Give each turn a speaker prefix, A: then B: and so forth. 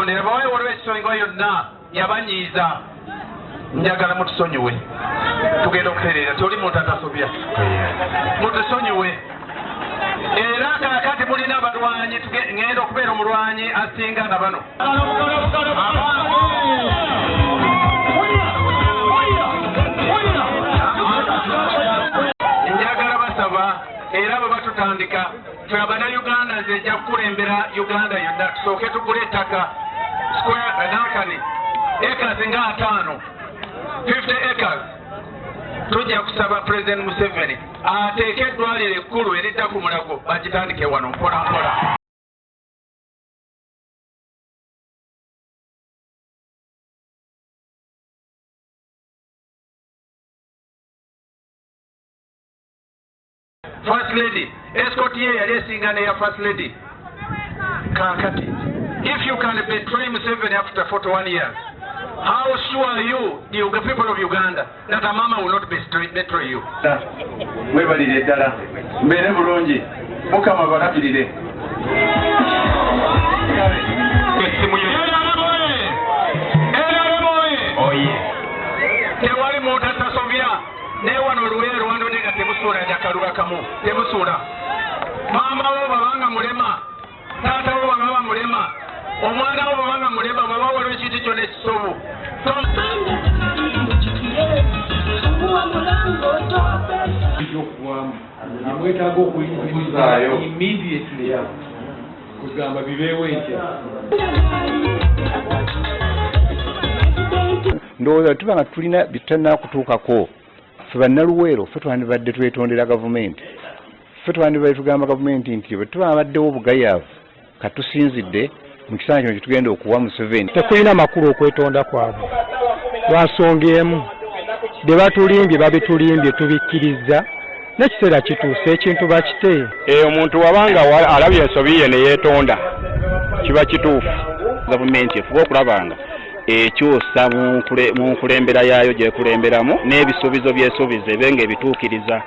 A: okwetondera bawaye waliwo ekisonyiwa yonna yabanyiiza. Njagala mutusonyiwe, tugenda okutereera. Toli muntu atasobya, mutusonyiwe. Era kaakati mulina abalwanyi, ngenda okubeera omulwanyi asinga na bano. Njagala basaba era bwe batutandika ffe Abannayuganda, nze nja kukulembera Uganda yonna. Tusooke tugule ettaka square naakani acres nga 50, 50 acres. Tujja kusaba President Museveni ateeke eddwaliro ekkulu eridda ku Mulago, bagitandike wano mpola mpola. First Lady escort ye yali esinga neya First Lady. Kaakati if you can betray Museveni after 41 years, how sure are you, the people of Uganda, that a mama will not betray you? Mwebalire ddala, mbeere bulungi, Mukama balabirire.
B: Essimu yo.
A: Oye, tewali muntu atasobya, naye wano Oluweero lwandonde nga temusuula njakaluba kamu, temusuula. Maama wo babanga mulema, taata wo baba mulema, omwana wo babanga mulema, baba waliwo ekintu kyonna ekisobu.
C: Fungua mlango, toa pesa.
D: Ekyokugwamu mwetaaga
B: Okuzaayo.
D: Immediately kugamba bibeewo enkya.
E: Ndowooza tuba nga tulina byetutannakutuukako ffe Bannaluweero, ffe twandibadde twetondera gavumenti, ffe twandibadde tugamba gavumenti nti bwe tuba babaddewo obugayaavu, katusinzidde mu kisaanyi kino kyetugenda okuwa Museveni.
F: Tekulina makulu okwetonda kwabwe lwa nsonga emu: bye batulimbye babitulimbye, tubikkiriza, n'ekiseera kituuse ekintu bakite.
B: Omuntu wabanga alabye ensobi ye ne yeetonda, kiba kituufu.
G: Gavumenti efuba okulaba nga ekyusa mu nkulembera yaayo gyekulemberamu n'ebisuubizo byesuubiza ebe nga ebituukiriza.